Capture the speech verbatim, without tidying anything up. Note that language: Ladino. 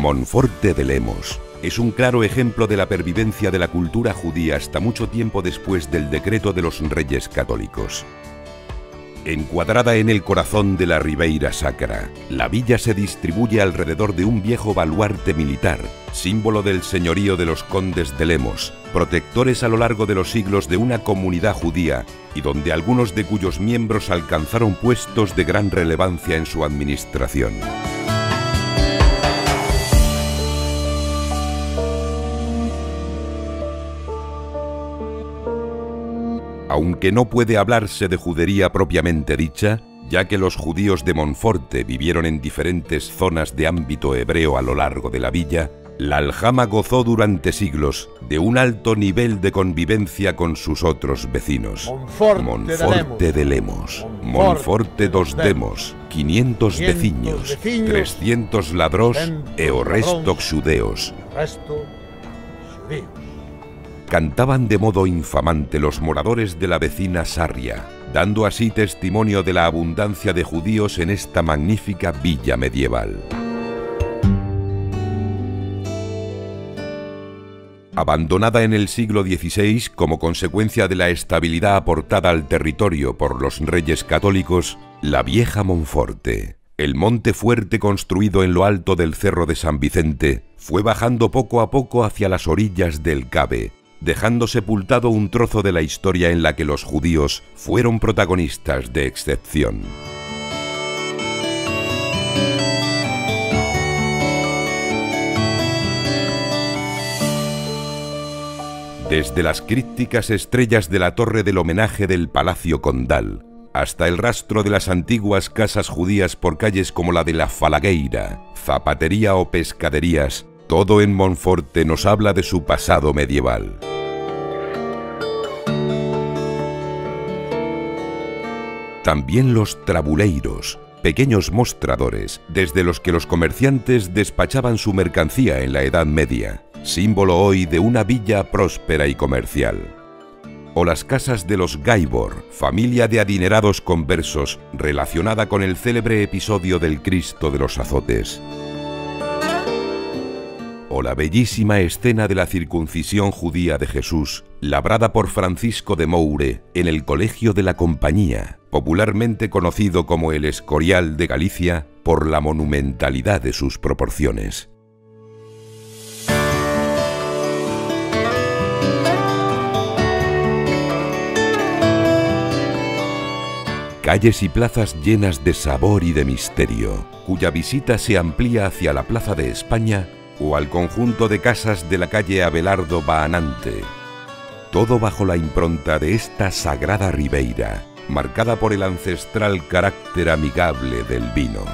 Monforte de Lemos es un claro ejemplo de la pervivencia de la cultura judía hasta mucho tiempo después del decreto de los Reyes Católicos. Encuadrada en el corazón de la Ribeira Sacra, la villa se distribuye alrededor de un viejo baluarte militar, símbolo del señorío de los condes de Lemos, protectores a lo largo de los siglos de una comunidad judía y donde algunos de cuyos miembros alcanzaron puestos de gran relevancia en su administración. Aunque no puede hablarse de judería propiamente dicha, ya que los judíos de Monforte vivieron en diferentes zonas de ámbito hebreo a lo largo de la villa, la aljama gozó durante siglos de un alto nivel de convivencia con sus otros vecinos. Monforte de Lemos, Monforte dos Demos, quinientos veciños, trescientos ladros e o resto djudeos. Cantaban de modo infamante los moradores de la vecina Sarria, dando así testimonio de la abundancia de judíos en esta magnífica villa medieval. Abandonada en el siglo dieciséis como consecuencia de la estabilidad aportada al territorio por los reyes católicos, la vieja Monforte, el monte fuerte construido en lo alto del cerro de San Vicente, fue bajando poco a poco hacia las orillas del Cabe, dejando sepultado un trozo de la historia en la que los judíos fueron protagonistas de excepción. Desde las crípticas estrellas de la torre del homenaje del Palacio Condal, hasta el rastro de las antiguas casas judías por calles como la de la Falagueira, zapatería o pescaderías, todo en Monforte nos habla de su pasado medieval. También los trabuleiros, pequeños mostradores desde los que los comerciantes despachaban su mercancía en la Edad Media, símbolo hoy de una villa próspera y comercial. O las casas de los Gaibor, familia de adinerados conversos relacionada con el célebre episodio del Cristo de los Azotes. O la bellísima escena de la circuncisión judía de Jesús, labrada por Francisco de Moure en el Colegio de la Compañía, popularmente conocido como el Escorial de Galicia por la monumentalidad de sus proporciones. Calles y plazas llenas de sabor y de misterio, cuya visita se amplía hacia la Plaza de España o al conjunto de casas de la calle Abelardo Baanante. Todo bajo la impronta de esta sagrada ribeira, marcada por el ancestral carácter amigable del vino.